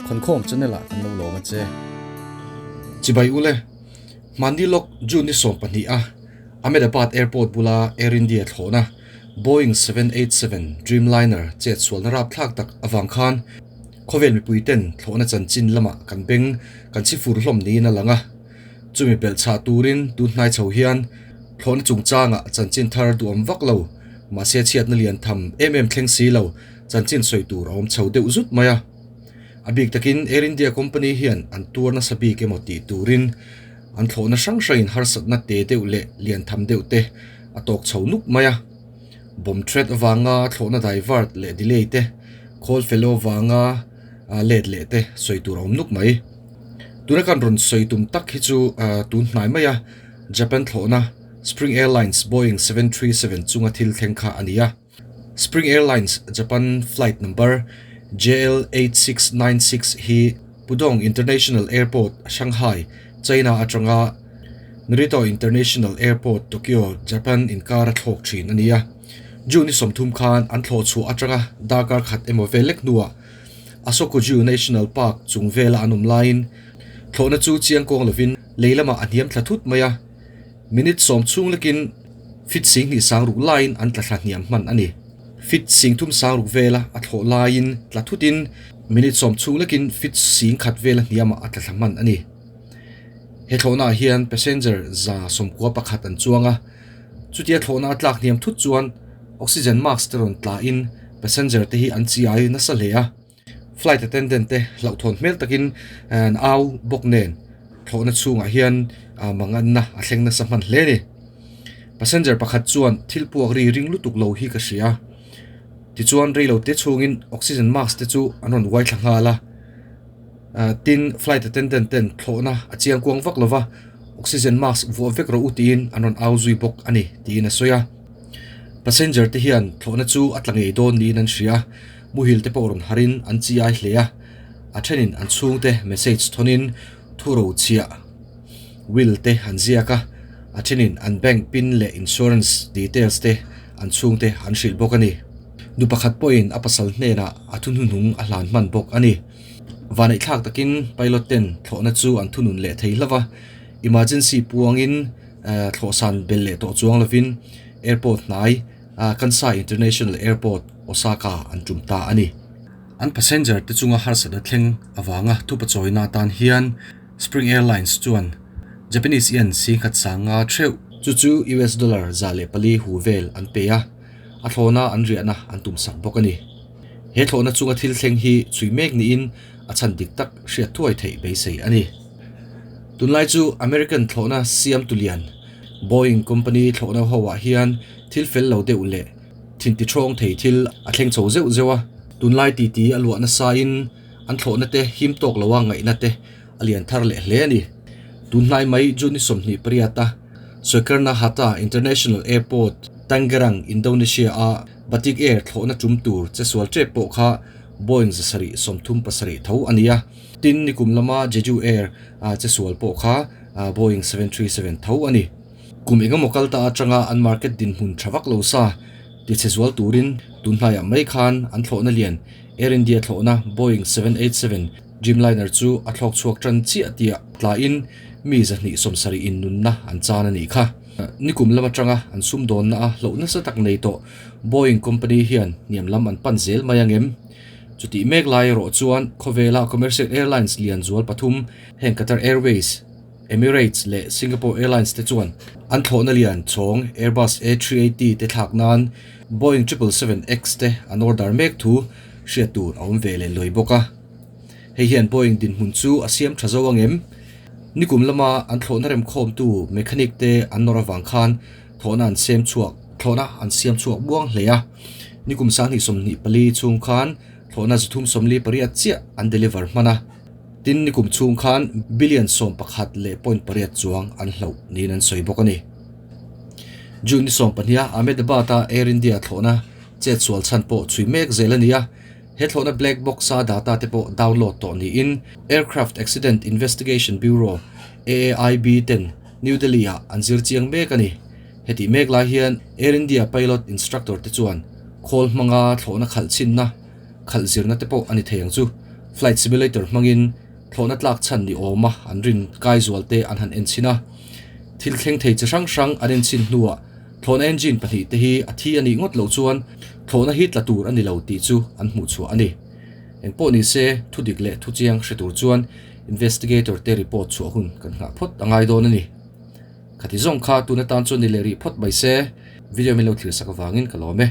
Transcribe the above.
Khawnkhawm channel ah kan lo lawm a che. Chibai ule, hmanni lawk June ni 12 a Ahmedabad Airport bula Air India thlawhna Boeing 787 Dreamliner chet sualna rapthlak tak avang khan khawvel mipui ten thlawhna chanchin lamah kan beng kan chhi fur hlawm niin a lang a. Chumi belh chhah turin tun hnai chho hian thlawhna chungchangah chanchin thar duhawm vak lo, mahse chhiatna lian tham em em thleng si lo chanchin sawi tur a awm chho deuh zut mai a. A bik takin Air India company hian an tuar nasa bik emaw tih turin an thlawhna hrang hrangin harsatna te deuh leh lian tham deuh te a tawk chho nuk mai a. Bomb threat avanga thlawhna divert leh delay te, khawl fellow avanga let leh te sawi tur a awm nuk mai. Tuna kan rawn sawi tum tak hi chu tun hnai mai a, Japan thlawhna Spring Airlines Boeing 737 chunga thil thleng kha a ni a. Spring Airlines Japan flight number JL8696 hi Pudong International Airport, Shanghai, China atanga Narita International Airport, Tokyo, Japan inkar a thlawk thin a ni a. June ni 30 khan an thlawh chhuah atanga darkar khat emaw vel lek hnuah Asokuju National Park chung vela an awm laiin thlawhna chu chiang kawng lovin lei lamah a hniam thla thut mai a, minute 10 chhung lekin feet 20 sangruk laiin an tla thla hniam hman a ni. Feet 30 sangruk vela a thlawh laiin tla thutin minute 10 chhung lekin feet 10,000 vela hniamah a tla thla hman a ni. He thlawhnaah hian passenger 191 an chuang a, chutia thlawhna a tlak hniam thut chuan oxygen mask te rawn tlain passenger te hi an chi ai nasa hle a. Flight attendant te hlauhthawn hmel takin an au bawk nen thlawhna chhungah hian manganna a thleng nasa hman hle a ni. Passenger pakhat chuan thil puak ri ring lutuk lo hi ka hria. Tichuan reilo te chhungin oxygen mask te chu an rawn uai thla nghal a. Tin, flight attendant ten thlawhna a chiang kuang vak lova oxygen mask vuah vek rawh u tiin an rawn au zui bawk a ni tiin a sawi a. Passenger te hian thlawhna chu a tla ngei dawn niin an hria. Muhil te pawh rawn harin an chi ai hle a, a thenin an chhungte message thawnin thu ro chhiah will te an ziak a, a thenin an bank pin leh insurance details te an chhungte an hrilh bawk a ni. Nu pakhat pawhin a pasal hnenah a thu hnuhnung a hlan hman bawk a ni. Vanneih thlak takin pilot ten thlawhna chu an thunun leh thei hlauh a, emergency puangin thlawhsan bel leh tawh chuang lovin airport hnai Kansai International Airport, Osaka an tum ta a ni. An passenger te chunga harsatna thleng avanga thupa chawina atan hian Spring Airlines chuan Japanese yen 10,500 theuh, chu chu US dollar 104 hu vel an pe a, a thlawhna an riahna an tumsak bawk a ni. He thlawhna chunga thil thleng hi chhui mek niin a chhan dik tak hriat thuai theih beisei a ni. Tunlai chu American thlawhna siam tulian Boeing company thlawhna ho ah hian thil fel lo deuh leh thin ti thawng thei thil a thleng chho zeuh zeuh a. Tunlai titi a luah nasa in an thlawhna te him tawk lo a ngaihna te a lian thar leh hle a ni. Tunhnai mai June ni 28 a Soekarno Hatta International Airport, Tangerang, Indonesia a Batik Air thlawhna tum tur che sual tep pawh kha Boeing 737 tho a ni a. Tin, nikum lama Jeju Air che sual pawh kha Boeing 737 tho a ni. Kum engemaw kal ta atanga an market dinhmun tha vak lo sa ti chhe zual turin tun hnaiah mai khan an thlawhna lian Air India thlawhna Boeing 787 Dreamliner chu a thlawk chhuak tan chiah tiah tlaiin mi 270 in nunna an chan a nih kha. Nikum lam atanga an sumdawnna a hloh nasa tak nei tawh Boeing company hian hniam lam an pan zel mai angem? Chutih mek lai erawh chuan khawvela commercial airlines lian zual pathum heng Qatar Airways, Emirates leh Singapore Airlines te chuan an thlawhna lian chhawng Airbus A380 te thlak nan Boeing 777X te an order mek thu hriat tur a awm ve leh lawi bawk a. Hei hian Boeing dinhmun chu a siam tha zo angem? Nikum lama an thlawhna remkhawmtu mechanic te an nawr avang khan thlawhna an siam chhuak thlawhna an siam chhuak buang hle a. Nikum 2024 chhung khan thlawhna 348 chiah an deliver hman a. Tin, nikum chhung khan billion 11.8 chuang an hloh niin an sawi bawk a ni. June ni 12 a Ahmedabad a Air India thlawhna chet sual chhan pawh chhui mek zel a ni a. He thlawhna black box a data te pawh download tawh niin Aircraft Accident Investigation Bureau, AAIB, ten New Delhi ah an zir chiang mek a ni. Hetih mek lai hian Air India pilot instructor te chuan khawl hmanga thlawhna khalh chhinna, khalh zirna te pawh a ni thei ang chu. Flight simulator hmangin thlawhna tlak chhan ni awma an rin kai zual te an han en chhin a. Thil thleng thei chi hrang hrang an en chhin hnuah thlawhna engine pahnihte hi a thi a nih ngawt loh chuan thlawhna hi tla tur a ni lo tih chu an hmuh chhuah a ni. Engpawh ni se, thu dik leh thu chiang hre tur chuan investigator te report chhuah hun kan nghah phawt a ngai dawn a ni. Khati zawng kha tun atan chuan ni leh rih phawt mai se, video min lo thlir sak avangin ka lawm e.